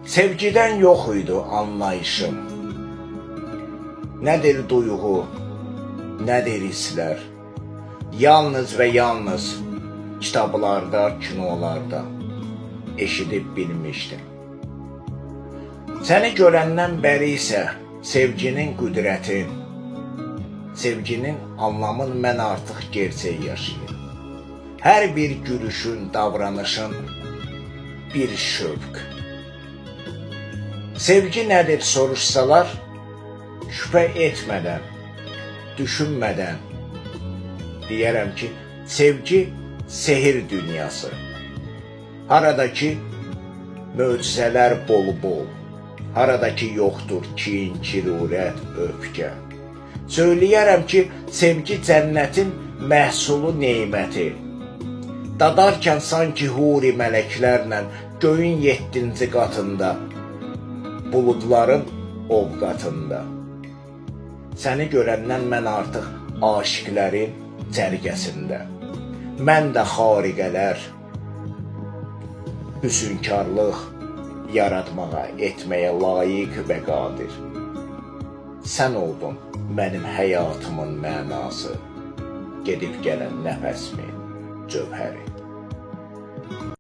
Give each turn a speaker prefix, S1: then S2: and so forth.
S1: Sevgidən yox idi anlayışım. Nədir duyğu, nədir hisslər? Yalnız və yalnız kitablarda, kinolarda eşidib bilmişdim. Səni görəndən bəri isə sevginin qüdrətin, sevginin anlamını mən artıq gerçək yaşayıram. Hər bir gülüşün, davranışın bir şövq. Sevgi nədir soruşsalar, şübhə etmədən, düşünmədən deyərəm ki, sevgi sehir dünyası. Haradakı möcüzələr bol-bol, haradakı yoxdur kin, kirurət, öfkə. Söyləyərəm ki, sevgi cənnətin məhsulu, neməti. Dadarkən sanki huri mələklərlə göyün yeddinci qatında, buludların ovqatında. Səni görəndən mən artıq aşiqlərin cərgəsində. Mən də xariqələr, hüsnkarlıq yaratmağa, etməyə layiq və qadir. Sən oldun mənim həyatımın mənası, gedib gələn nəfəsimin cövhəri.